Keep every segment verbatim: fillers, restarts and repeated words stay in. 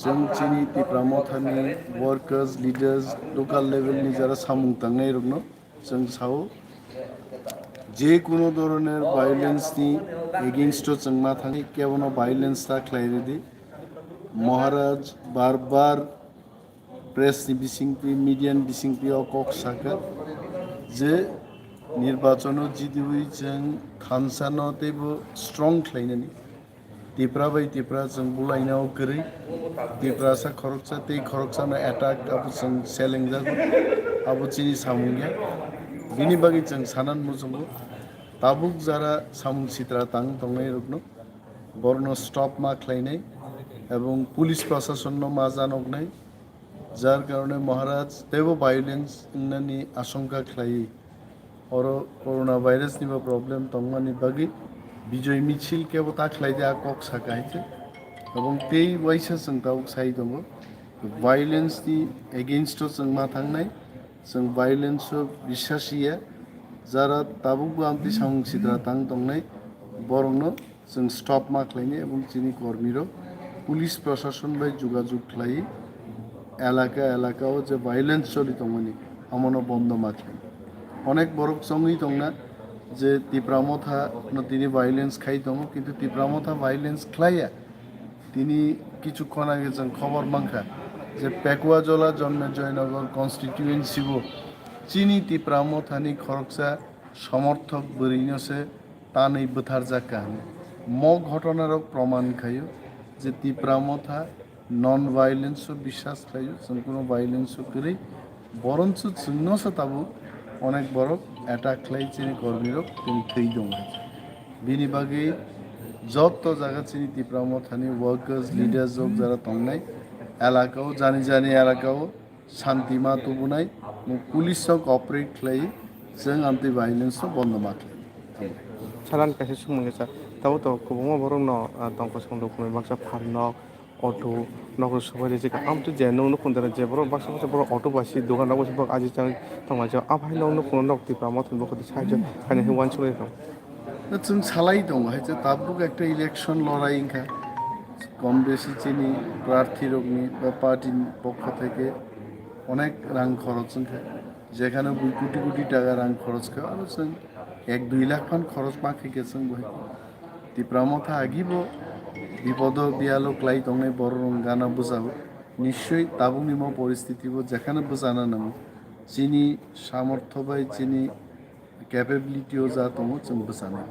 Chwng chini Tipra Mothani workers, leaders, local level ni jara samung tangnai rokno chwng sao, je kuno dhoroner violence ni against o chwng ma thangwi kebono violence ta khlai ridi. Maharaj bar bar press ni bisingtwi, media ni bisingtwi o kok saka je nirbachon o jidiwi chwng thansa no teibo strong khlainani. Tipra bai Tipra chwng bulaina o kwrwi. Tiprasa khoroksa tei khoroksa no attack abo chwng selengjak. Abo chini samung ya. Bini bagwi chwng sanan muchungo. Tabuk jara samung sitra tang tongnai rokno borno stop ma khlainai ebong police prasasonno ma janoknai, jar karone Maharaj teibo violence wngnani ashongka khlaiwi oro corona virus nibo problem tongmani bagwi bijoy michil kebo ta khlaidi a kok saka hai khe. Ebong tei waisa chwng tabuk sai tongo, violence ni against o chwng ma thangnai, chwng violence o biswasiya, jara tabukbo amtwi samung sitra tang tongnai borokno chwng stop ma khlainai ebong chini kormirok police prashason bai jogajog khlai elaka elaka o je violence choli tongmani amono bondo ma khlai. Onek borok chongwi tongna je Tipra Motha no tini violence khai tongo, kintu Tipra Motha violence khlaiya. Tini kichu khona age chwng khobor mankha je Pekua Jola Jonme Joynagar constituency o chini Tipra Mothani khoroksa somorthok bwrwino se tanwi bwtharjak kha hwnwi. Mo ghotonarok proman khaio je Tipra Motha non violence o biswas khlaio, chwng kuno violence o kwrwi, boroncho chwngno se tabuk onek borok attack khlai chini kormirok tini thwi tongo. Bini bagwi joto jaga chini Tipra Mothani workers, leaders rok jara tongnai elaka o, jani jani elaka o, Shanti ma tubunai, mo police rok operate khlai, chwng amtwi violence no bondo ma khlai. Salan kaisa sumung ya sa, tabo to kwbangma borok no, ah, tongkosong rok baksa phan nok, auto, nok rok sobai rijak. Amtwi je nwng nukun dara je borok baksa baksa borok auto bai si dogan rok bai si borok aji chang tongma jao. Aphai nok nukun nok Tipra Motha ni bokol sahajyo khainai hwnwi uansuknai rok. Da chwng salai tongo, hai je tabuk ekta election lorai wngkha, kom besi chini prarthi rokni ba party ni pokho theke onek rang khoroch wngkha, jekhano bui koti koti taka rang khoroch kha, aro chwng ek dui lakh phan khoroch ma khaikha chwng bo hai. Tipra Motha agibo bipodo biyalo klai tongnai borok rok gana bwjao, nischoi tabukni mo poristiti bo jekhano bwchana nango, chini samortho bai chini capability o ja tongo chwng bwchanai.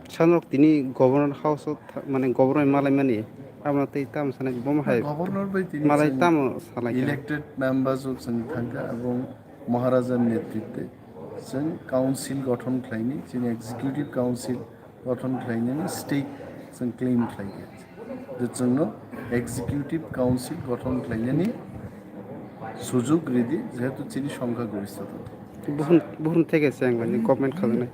Sanok tini Governor House o tha-, mane Governor malai mani, abono tei tamo sanai, bomo hai Governor bai tini malai chwng tamo salai kha. Elected members o chwng thangkha, abong Maharaja ni netritwe chwng council gothon khlaini, chini executive council gothon khlainani stake chwng claim khlaikha. Je chwngno executive council gothon khlainani sujug ridi, jehetu chini songkha goristho tong. Buhun, buhun theke se ang bani government khajaknai.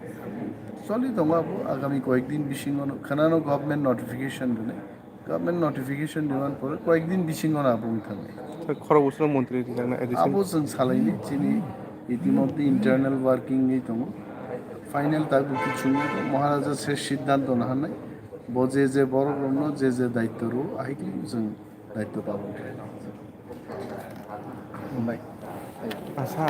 Choli tongo abo, agami koyek din bisingo no, khwnano government notification rwnai. Government notification rwmani pore koyek din bisingo no abo wng thangnai. Khorok bwswk montri rijaknai addition. Abo chwng salaini chini itimodhye internal working ni tongo. Final tabuk kichung Maharaja se siddhanto naharnai. Bo je je borok rokno je je daityo rw, ahikhe chwng daityo palon khlai. Hambai. Asa.